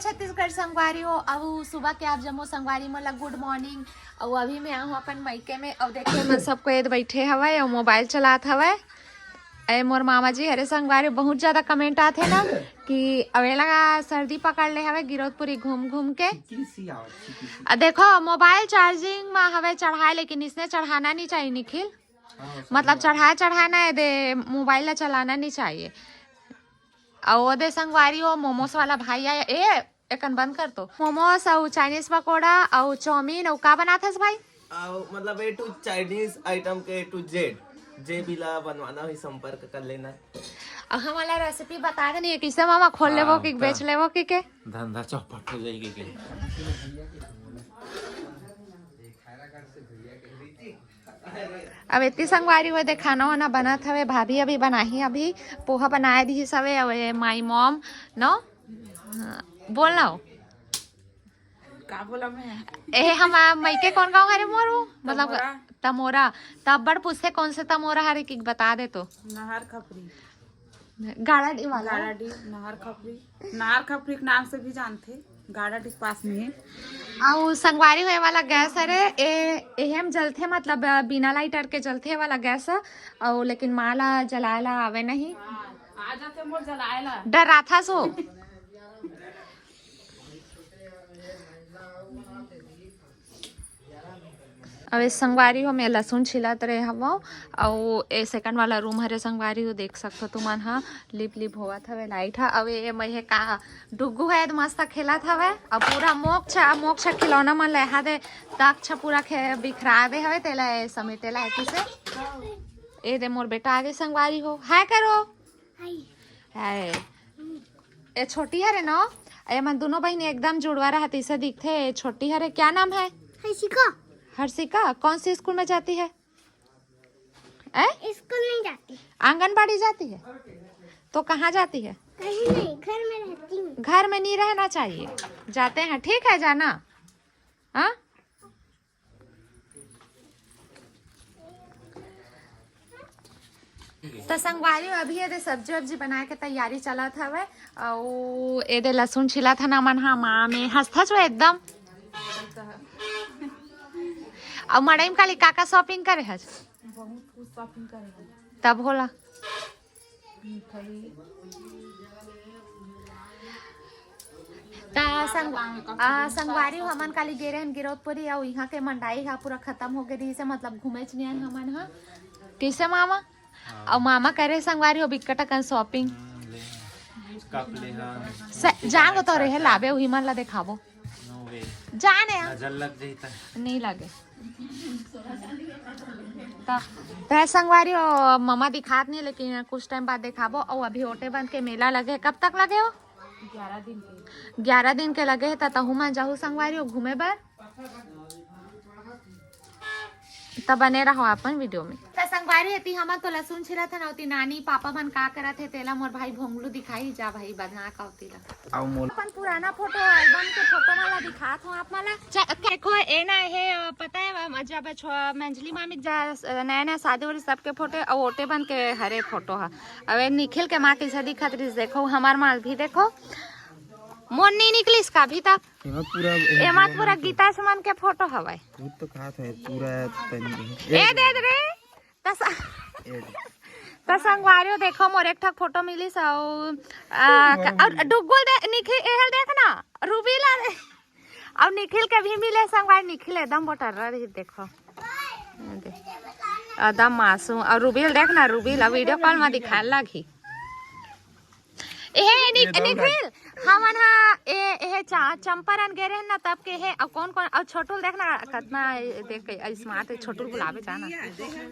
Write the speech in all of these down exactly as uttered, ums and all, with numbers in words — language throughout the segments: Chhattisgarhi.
छत्तीसगढ़ संगवारी हो, अउ सुबह के आप जम्मो संगवारी मन ला गुड मॉर्निंग। अउ अभी मैं आहूँ अपन मइके में, अउ देखिए मन सबको एद बैठे हवय अउ मोबाइल चलात हवय। ए मोर मामा जी हरे संगवारी, बहुत ज्यादा कमेंट आथे ना कि अवेला सर्दी पकड़ ले हवय गिरौदपुरी घूम घूम के। अ देखो मोबाइल चार्जिंग मा हवय चढ़ाए, लेकिन इसने चढ़ाना नहीं चाहिए निखिल। मतलब चढ़ाए चढ़ाए ना दे, मोबाइल ला चलाना नहीं चाहिए। अउ ओदे संगवारी हो मोमोस वाला भाई आय ए, एकन बंद कर तो। मोमोस अउ चाइनीज पकोड़ा अउ चाउमीन अउ का बनाथस भाई? अउ मतलब ए टू चाइनीज आइटम के ए टू जेड, जे भी ला बनवाना होही संपर्क कर लेना। अउ हमन ला रेसिपी बता देनी, किसे मामा खोल लेबो कि बेच लेबो कि के? धंधा चौपट हो जाएगी के। अब एती संगवारी हो दे खाना वाना बनत हवे, भाभी अभी बनाही, अभी पोहा बनाए दिहिस हवे। अब ए माई मॉम नो, हाँ, बोल ना हो। का बोला मैं? ए हम मइके कौन गाँव हरे मोर हो? मतलब तमोरा। तमोरा। तब बड़ पूछते कौन से तमोरा हरे कि बता दे तो। नहर खपरी। गाड़ाडीह वाला। गाड़ाडीह, नहर खपरी, नहर खपरी के नाम से भी जानथे, गाड़ाडीह के पास में है। अउ संगवारी होए वाला गैस हरे, ए एहे म जलथे, मतलब बिना लाइटर के जलथे वाला गैस ह। अउ लेकिन माँ ला जलाए ला आवे नहीं। हाँ, आ जाते मोर जलाए ला। डराथस हो। अब ए संगवारी हो, मैं लहसुन छिलत रहे हवो, अउ ए सेकंड वाला रूम हरे संगवारी हो, देख सकथो तुमन ह, लिप लिप होवत हवे लाइट ह। अउ ए मैं हे का डुग्गू है, मस्त खेलत हवे, अउ पूरा मोक्ष, मोक्ष खिलौना मन ले हा दे, तक्ष पूरा खे बिखरा दे हवे, तेला ए समेटे ला है किसे। ए दे मोर बेटा आगे संगवारी हो, हाय करो। हाय। हाय। ए छोटी हरे न, ए मन दोनों बहिनी एकदम जुड़वा रहत, इसे दिखथे। ए छोटी हरे, क्या नाम है? हर्षिका। हर्षिका, कौन सी स्कूल में जाती है? ए? स्कूल नहीं जाती। आंगनबाड़ी जाती है? तो कहाँ जाती है? कहीं नहीं, घर में रहती हूँ। घर में नहीं रहना चाहिए, जाते हैं, ठीक है, जाना। हाँ, त संगवारी हो, अभी एदे सब्जी वब्जी बनाए के तैयारी चलत हवे। अउ एदे लहसुन छिलत हन हमन हा, माँ में हंसथच वो एकदम। अउ मड़ई में काली का का शॉपिंग करे हच? बहुत कुछ शॉपिंग करे हन। तब होला। त संग-, आ, संगवारी हो, हमन काली गे रहन गिरौदपुरी, अउ इहाँ के मंडाई ह पूरा खत्म हो गे रहिस हे, मतलब घूमेच नइ आन हमन ह। कइसे मामा? हाँ। अउ मामा करे संगवारी हो बिक्कट अकन शॉपिंग। हम्म, ले। कप ले, हाँ। स-, जान तो रहे लाबे, उही मन ला देखाबो। No way। जाने आ। नजर लग जाई त। नहीं लगे। त, त संगवारी हो, ममा दिखात नहीं, लेकिन कुछ टाइम बाद देखाबो। अउ अभी ओटे बंद के मेला लगे, कब तक लगे हो? ग्यारह दिन के। ग्यारह दिन के लगे हे, त तहू मन जाहू संगवारी हो घूमे बर। त बने रहो अपन वीडियो में। त संगवारी, एती हमन तो लहसुन छिलत हन, ओती नानी पापा मन का करत हे, तेला मोर भाई भोंगलू दिखाई। जा भाई, बदना का ओती ला। अउ मोल अपन पुराना फोटो एल्बम के फोटो मन ला दिखात हूँ आप मन ला। च-, देखो, ए ना हे, अ, पता है, अ, जब छो-, मंजली मामी जा, अ, नया नया शादी वाली सबके फोटो, अउ ओटे बन के हरे फोटो ह। अब ए निखिल के माँ कैसे दिखत रहिस, देखो, हमार माल भी देखो, मोर नहीं निकलिस का अभी तक। एमा पूरा, एमा पूरा गीता सुमन के फोटो हवय। वो तो कहा था पूरा तनी। ए दे दे रे। त स-, ए दे। त संगवारी हो, देखो, मोर एक ठक फोटो मिलिस अउ, आ, का-, अउ डुगुल दे, निखिल, एहल देख ना, रूबी ला दे। अउ निखिल के भी मिले संगवारी, निखिल एकदम बोटर्रा रही, देखो। ए दे। एकदम मासूम। अउ रूबील देख ना, रूबील अब वीडियो कॉल में दिखाए लागी। एहे, नि-, ये दौड़ निखिल, हमन हा, ए, एहे चा-, चंपारण गे रहेन ना, तब के हे, अउ कौन कौन, अउ छोटू ल देख ना, कतना, ए, देख, ए, smart हे, छोटू ल बुलावे जाना।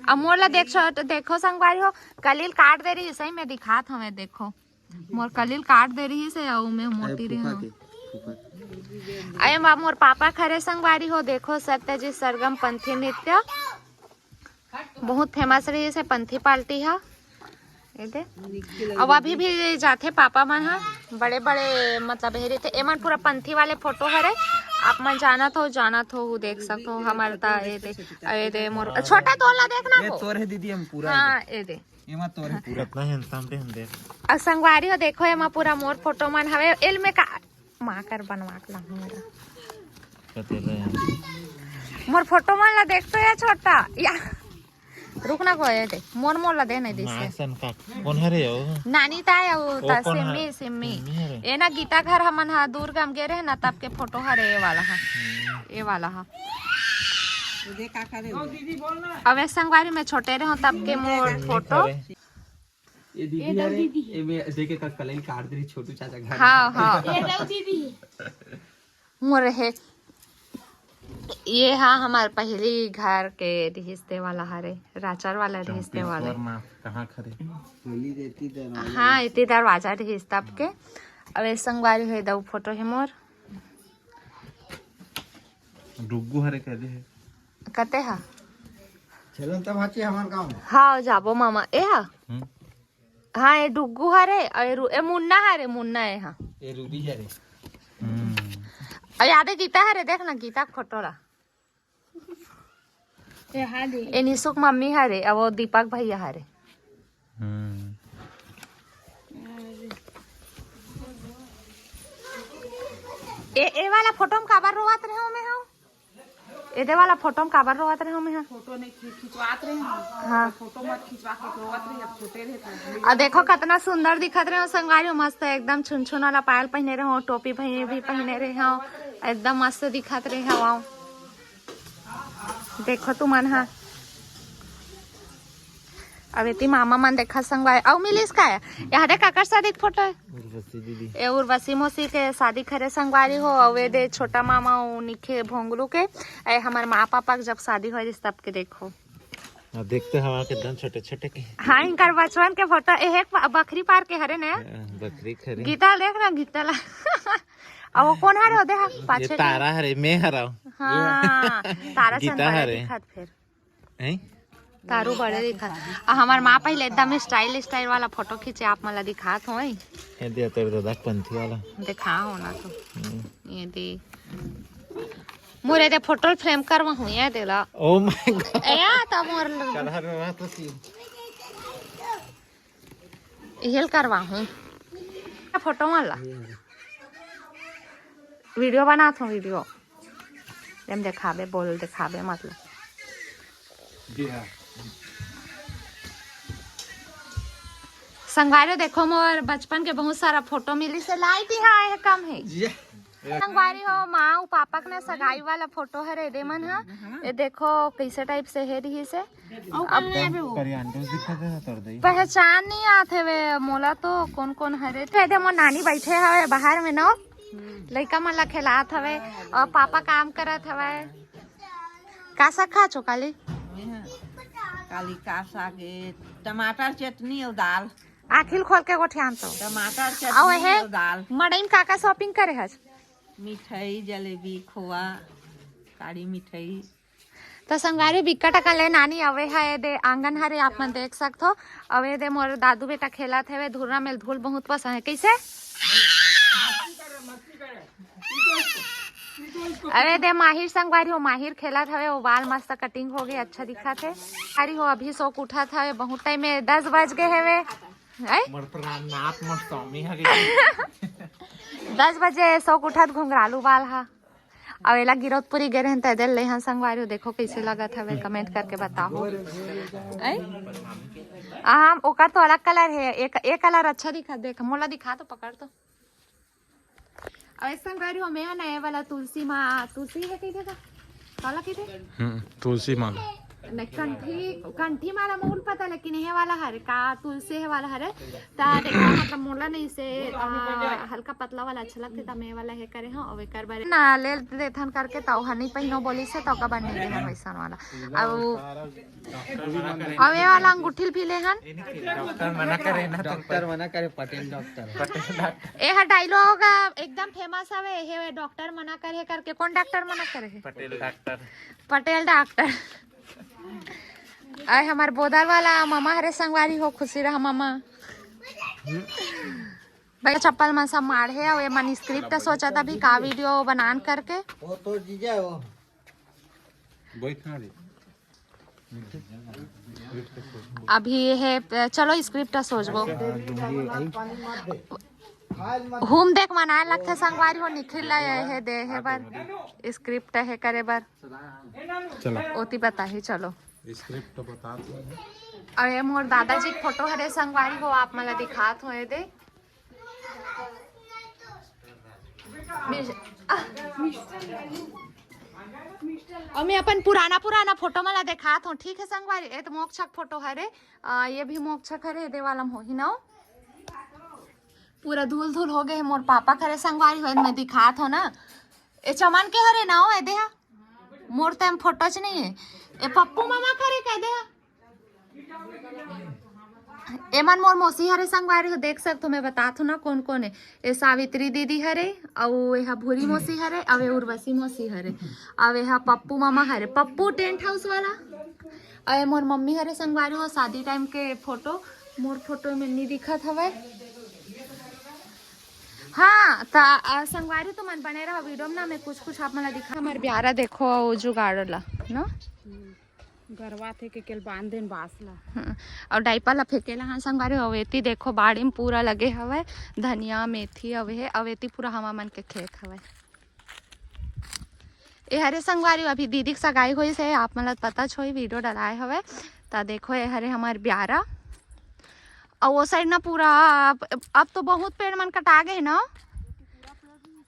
अउ मोर ला देख, छोट-, देखो संगवारी हो, कलील काट दे रही, सही में दिखात हवे, देखो। मोर कलील काट दे रही से, अउ मैं मोटी रही हूँ। अरे बा, मोर पापा खरे संगवारी हो, देखो, सत्यजीत सरगम पंथी नृत्य। बहुत फेमस रहिस हे पंथी पार्टी ह। ए दे। अब अभी भी जाथे पापा मन ह, बड़े-बड़े, मतलब, हे रहिथे। एमन पूरा पंथी वाले फोटो हरे। आप मन जानत हो, जानत हो, देख सकत हो, हमर त ए दे, ए दे मोर छोटा तोला देखना ए, हो। तोर हे दीदी, हम पूरा हाँ, ए दे। एमा तोर हे पूरा। कितना handsome रे हम देख। अउ संगवारी हो, देखो, एमा पूरा मोर फोटो मन हवे। एल में का माँ कर बनवा के लाहूँ मेरा। कते ले? मोर फोटो मन ला देख तो या छोटा या। रुक ना, को ये दे, मोर मोर ला दे नहीं दिस। नासन का कोन हरे हो? नानी ताय हो, ओ ता कोन सिम्मी, हरे? सिम्मी। सिम्मी हरे। ए ना गीता घर हमन हा दूर गाम गे रहे ना, तब के फोटो हरे, ए वाला हा। हम्म। ए वाला हा। ये दे का करे हो? अब एक संगवारी में छोटे रहे हो, तब के मोर फोटो। हरे। ये दीदी ये दो हरे, दीदी। ये में देखे का कलाई काट दे रही छोटू चाचा घर हाँ, में। हाँ। ये दो दीदी। मोर हे, ये हा हमार पहली घर के रिहिस ते वाला हरे, राचर वाला रिहिस ते वाला। चंपेश्वर नाथ कहाँ खरे? होली देती दरवाजा। हाँ, इतनी दरवाजा रिहिस तब के। अब ये संगवारी हे दऊ फोटो हे मोर। डुग्गू हरे कह दे हे। कते हा? चलो तब हाची हमार गाँव। हाँ, जाबो मामा। ए हा? हम्म। हाँ, ये डुग्गू हरे, अउ ये रु-, ए मुन्ना हरे, मुन्ना ए हा। ये रूबी हरे। हम्म। अउ यादे गीता हरे, देख ना, गीता के फोटो ला। ए हा दे। ए निशुक मम्मी हरे, अउ वो दीपक भैया हरे। हम्म। ए, ए वाला फोटो में काबर रोवत रहे हो मैं हूँ? एदे वाला फोटो में काबर रोवत रहे हो मैं हूँ? फोटो नहीं खींच-, खिंचवात रहे हो। हाँ। फोटो मत खिंचवा के रोवत रहे, अब छोटे रहे तो। आ देखो कितना सुंदर दिखत रहे हो संगवारी हो, मस्त एकदम छुनछुन वाला पायल पहने रहे हो, टोपी पहने भी पहने रहे हो, एकदम मस्त दिखत रहे हो। देखो तुमन हा। अब एती मामा मन देखा संगवारी, अउ मिलिस का? यहाँ दे काकर शादी के फोटो है? उर्वशी दीदी। ए उर्वशी मौसी के शादी करे संगवारी हो, अउ ए दे छोटा मामा उ निखे भोंगलू के, ए हमर माँ पापा के जब शादी हो जिस तब के देखो। हाँ, देखते हवा के एकदम छोटे छोटे के। हाँ, इनकर बचपन के फोटो, ए एक ब-, बखरी पार के हरे ने। हाँ, बखरी खरी। गीता देख ना, गीता ला। अब वो कौन हरे हो दे, हाँ, ये पाछे के। तारा हरे, मैं हराव। हाँ, तारा गीता संगवारी हरे। दिखत फिर। हैं? तारू बड़े दिखा। आ हमार माँ पहले एकदम स्टाइल, स्टाइल वाला फोटो खींचे, आप मला दिखात हो। ये दे तेरे दादा पंथी वाला। दिखा हो ना तो। हम्म। ये दे। मोरे दे फोटो फ्रेम करवा हूँ, ये दे ला। Oh my God। ए, या तो मोर ल- कलर में बात होती। हेल करवा हूँ। फोटो वाला। वीडियो बनात हूँ, वीडियो। एम देखाबे, बोल देखाबे, मतलब। जी हाँ। संगवारी देखो, मोर बचपन के बहुत सारा फोटो मिलिस हे, लाइट यहाँ आए है, कम है। जी। संगवारी हो, माँ अउ पापा के ना सगाई वाला फोटो हरे, एदे मन ह। ये देखो, कैसे टाइप से हे रही से। अब करियान तो दिखा दे ना तोर दई। पहचान नहीं आत हवे मोला तो, कौन कौन हरे। तो एदे मोर नानी बैठे हवे बाहर में न, लइका मन ला खेलात हवे अउ पापा काम करत हवे। का साग खाचो काली? काली का साग ए, टमाटर चटनी अउ दाल। आँखी ल खोल के गोठियान तो। टमाटर अउ चटनी हे अउ दाल। मड़ई म का का shopping करे हस? मिठाई, जलेबी, खोआ, काड़ी मिठाई। तो संगवारी बिक्कट अकन ले नानी अवे हे, एदे आंगन हरे, आप मन देख सकथो। अउ एदे मोर दादू बेटा खेलत हवे, धुर्रा मेल धूल बहुत पसंद है। कैसे? अरे दे माहिर संगवारी हो, माहिर खेलत हवे, वो बाल मस्त cutting हो गए, अच्छा दिखत है। अरे हो, अभी सोक उठत हवे, बहुत टाइम में दस बज गए हवे। हैं? मोर प्राणनाथ मोर स्वामी हरे। दस बजे सोक उठत घुंघरालू बाल हा। अब एला गिरौदपुरी गे रहन त एदे ले हन संगवारी हो, देखो कैसे लगत हवे, comment करके बताओ। हैं? आ, हम ओकर तो अलग colour है, एक, एक colour अच्छा दिखा, देख मोला दिखा तो, पकड़ तो। अब एक संगवारी हो, मैं नए वाला तुलसी माँ, तुलसी है कही देगा? काला कही दे? हम्म, तुलसी माला। नहीं, कंठी, कंठी माला मोल पता, लेकिन ये वाला हरे का तुलसी है वाला हरे। ता देखा, मतलब मोला नहीं से, आ, हल्का पतला वाला अच्छा लगते, ता मैं वाला है करे हो, अउ एकर बारे ना ले देथन करके, ता ओहा नहीं पहिनो बोली से, ता ओकर बाद नहीं देहन वैसन वाला। अब अउ ये वाला अंगूठी भी ले हन। डॉक्टर मना करे ना, डॉक्टर मना करे, पटेल डॉक्टर। ए हा dialogue एकदम famous हवे, हे डॉक्टर मना करे करके। कौन डॉक्टर मना करे हे? पटेल डॉक्टर। पटेल डॉक्टर। आय हमार बोदल वाला मामा हरे संगवारी हो, खुशी रहा मामा। भाई चप्पल मन सब मार हे, अउ ये मन script सोचा था भी का video बनान करके। वो तो जीजा हो। बैठा रे। अभी ये है, चलो script सोचबो। हूम देख मनाए लगथे संगवारी हो, निखिल ला ये हे दे हे बर, स्क्रिप्ट हे करे बर। चलो। ओती बताही, चलो। स्क्रिप्ट तो बता दो। अउ ये मोर दादाजी के फोटो हरे संगवारी हो, आप मन ला दिखात हो ये दे। मिस- आ, अउ मैं अपन पुराना पुराना फोटो मन ला दिखात हो, ठीक है संगवारी। ये तो मोक्षक फोटो हरे, आ, ये भी मोक्षक हरे, ये दे वाला म होही ना। पूरा धूल धूल हो गए हे, मोर पापा करे संगवारी हो, मैं दिखात हो ना। ए चमन के हरे ना हो, ए देहा। मोर तो एम फोटो च नहीं है। ए पप्पू मामा करे कह देहा। एमन मोर मौसी हरे संगवारी हो, देख सकत हो, मैं बतात हो ना कौन कौन है। ए सावित्री दीदी हरे, अउ ए हा भूरी मौसी हरे, अउ ए उर्वशी मौसी हरे, अउ ए हा पप्पू मामा हरे, पप्पू टेंट हाउस वाला। अउ ए मोर मम्मी हरे संगवारी हो, शादी टाइम के फोटो, मोर फोटो में नहीं दिखत हवय। हाँ, त, आ, संगवारी तो मन बने रहा वीडियो में ना, मैं कुछ कुछ आप मन ला दिखा। हमारे ब्यारा देखो, वो जुगाड़ ला ना। गरवा थे के केल बांध देन बांस ला। हम्म, अउ डाइपर ला फेंकेला हाँ संगवारी हो। अवेती देखो बाड़ी में पूरा लगे हवय धनिया मेथी अवे हे। अवेती पूरा हवा मन के खेत हवय। ए हरे संगवारी हो, अभी दीदी के सगाई होइस हे, आप मन ला पता छ होही, वीडियो डलाए हवय। त देखो ए हरे हमार ब्यारा। अउ वो साइड ना पूरा अब, अब तो बहुत पेड़ मन कटा गए ना,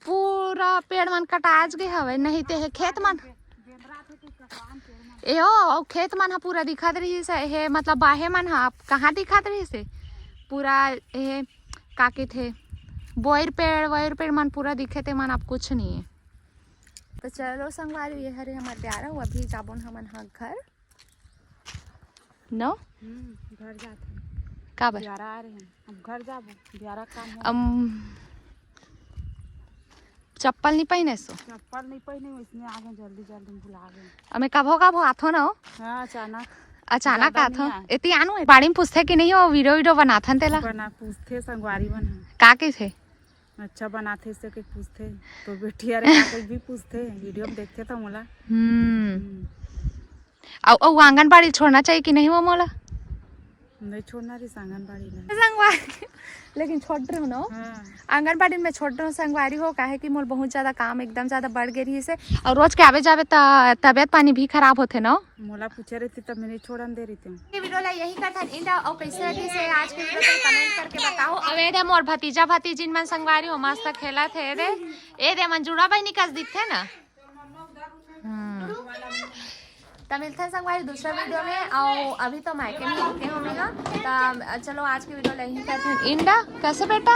पूरा पेड़ मन कटाज गए हवय, नहीं ते हे खेत मन। ए ओ, अउ खेत मन ह पूरा दिखत रहिस हे, मतलब बाहे मन ह आप कहाँ दिखत रहिस हे? पूरा ए का कहिथे, बोइर पेड़ वोइर पेड़ मन पूरा दिखे ते मन, अब कुछ नहीं है। तो चलो संगवारी, ये हरे हमार ब्यारा, अभी जाबो न हमन हा घर। नो हम्म, घर जात हन। का बर? ब्यारा आ रहे हैं, अब घर जाबो। ब्यारा काम हो। अम चप्पल नहीं पहिने सो। चप्पल नहीं पहिने, इसने आ गए जल्दी जल्दी में, भुला गए। अमे कभो कभो आथो ना हो। हाँ, अचानक। अचानक ज्यादा आथो। नहीं आए। एती आनू बाड़ी में पूछथे कि नहीं हो, वीडियो वीडियो बनाथन तेला। बना पूछथे संगवारी मन ह। का कहिथे? अच्छा बनाथे से के पूछथे। तो बेटी अरे का कोई भी पूछथे, वीडियो में देखथे तो मोला। हम्म। हम्म, अउ अउ आंगनबाड़ी छोड़ना चाहिए कि नहीं वो मोला? नहीं छोड़ना रही आंगनबाड़ी ला। संगवारी, लेकिन छोड़ रहे हो ना। हाँ, आंगनबाड़ी में छोड़ रहे हो संगवारी हो, काहे कि मोर बहुत ज्यादा काम एकदम ज्यादा बढ़ गए रही से, और रोज के आवे जावे त तबियत पानी भी खराब होथे ना। मोला पूछे रहती तब मैं नहीं छोड़न दे रही थी। ये वीडियो ला यही करथन एंड, और कैसे लगी से आज के वीडियो को कमेंट करके बताओ। अब ए दे मोर भतीजा भतीजिन मन संगवारी हो मस्त खेलत हे। ए दे, ए दे मन जुड़ा बहिनी कस दिखथे ना। हम्म। त मिलथन संगवारी दूसरा वीडियो में। और अभी तो मायके में होते हो मैं, हाँ। त चलो आज की वीडियो ला यही करथन एंड। कैसे बेटा?